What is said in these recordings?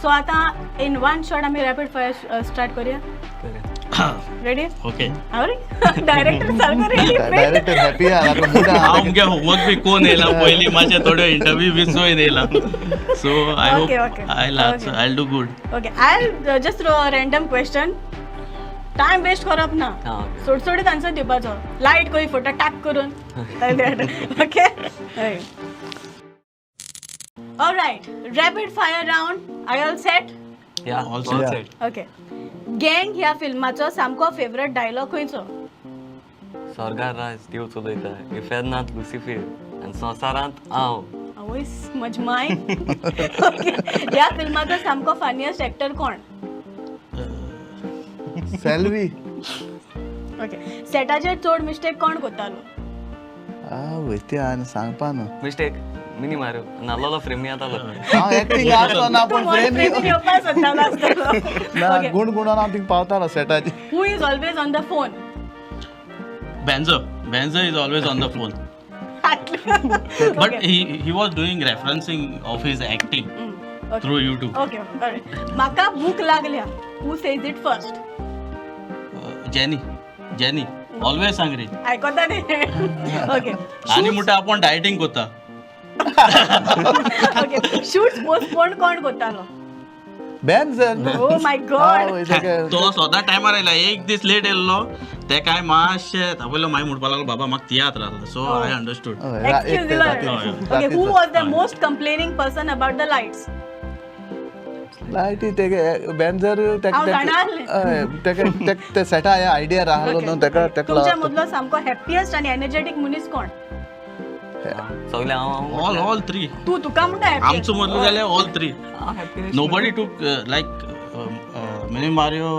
So आतां in one shot आमी rapid fire start करूया. रेडी? ओके. डायरेक्टर सारको रेडी. डायरेक्टर हॅपी आहा, ताका मूड हांव आहा. मुगे होमवर्क बी कोण येयला पयलीं, मातशें थोड्यो इंटरव्यू बी चोयन येयला, so I hope I I do good. Okay, I just throw a random question. Time waste करप ना. सोडसोडीत आन्सर दिवपाचो. लायट खंय फोटो टाक करून. Okay, alright, rapid fire round. I all set? Yeah. All all set. Set. Okay. Gang ह्या फिल्माचो सामको favourite dialogue खंयचो? स्वर्गार राज देव चलयता, इफेर्नांत लुसिफेर आनी संवसारांत हांव. आवयस मजमाय. ओके, ह्या फिल्माचो सामको फनियस्ट एक्टर कोण? सेल्वी. ओके, सेटाचेर चड मिस्टेक कोण करतालो? आवय, ते आनी सांगपा न्हू. मिस्टेक मिनी मारो नाल्लो फ्रेमी येतालो. हांव एक्टिंग आसलो ना, तूं पूण फ्रेम फ्रेमीन येवपाक सोदतालो आसतलो. ना. ओके. गुण गुणान हांव thing पावतालो सेटाचेर. Who is always on the phone? Benzo. Benzo is always on the phone. But he was doing referencing of his acting through YouTube. Okay, म्हाका भूक लागल्या, who says it first? Jenny. Jenny. Always hungry. आयकता न्ही. Okay. आनी म्हणटा आपूण dieting करता. Okay, shoots postpone कोण करतालो? बेन्जर. ओ my God. आवय, तेका तो सदां टायमार आयला, एक दीस लेट येयल्लो. ते काय मातशें तापयलो. मागीर म्हणपाक लागलो, बाबा म्हाका तियात्र आसलो, सो I understood. हय, एक एक्सक्यूज ते दिलो. राती. Okay, who was the most complaining person about the lights? लायटी तेगे बेन्जर. हांव जाणा आसलें. हय, तेका ते सेटा आयडिया राहलो न्हू तेका तेका. तुमच्या मदलो सामको हॅपिएस्ट आनी एनर्जेटीक मनीस कोण? सगळे हांव हांव. All all three. तूं तुका म्हणटा आमचो happiest. मदलो जाल्यार ऑल थ्री. हांव happiest. Nobody took like Mini Mario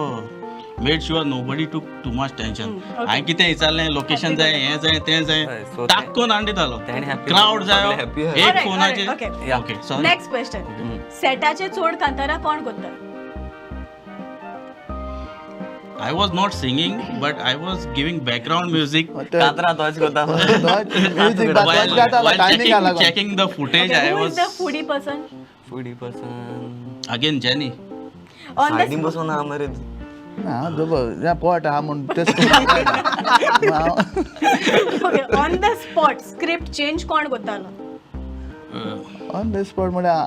made sure nobody took too much tension. हांवें कितें विचारलें, लोकेशन जाय, हें जाय, तें जाय, हय, so टाक्कोन हाडून दितालो. तेणें happy crowd जाय. सगळे happy आहा. एक Alright, फोनाचेर. Alright, okay. Yeah. Okay, sorry. Next question. सेटाचे चड कांतारा कोण करता? I was not singing, but I was giving background music. कातरां तोच करता. म्युजीक While timing लागून. checking the footage, I who is was the foodie person? Foodie person. Again Jenny. On the सायडीन बसून आहा मरे. ना, हांव जबर पोट आहा म्हूण तेच. हांव okay, on the spot script change कोण करतालो? ऑन the spot म्हळ्यार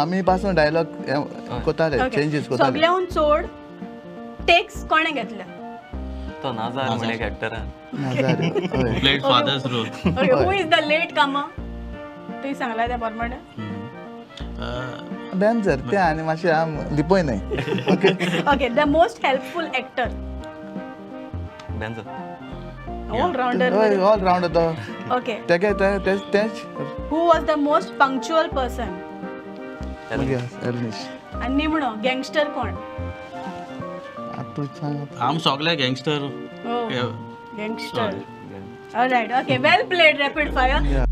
आमी पासून डायलॉग कोताले, चेंजीस कोताले. सगळ्याहून चड टेक्स कोणें घेतल्या? तो नाजार म्हण एक एक्टर आहा. नाजारी, हय. Played father's role. Okay, who is the late comer? तुवें सांगला त्या प्रमाणे. बेन्जर ते आनी मातशें हांव लिपय न्हय, okay. Okay, the most helpful actor? Benjo. All rounder. हय, ऑल रावंडर तो. ओके. तेगे तेच तेच. Who was the most punctual person? मागीर एल्निश. आनी निमणो गँगस्टर कोण? आतां तूं सांग. आम सगळे gangster. Gangster. Alright, okay, well played, rapid fire. Yeah.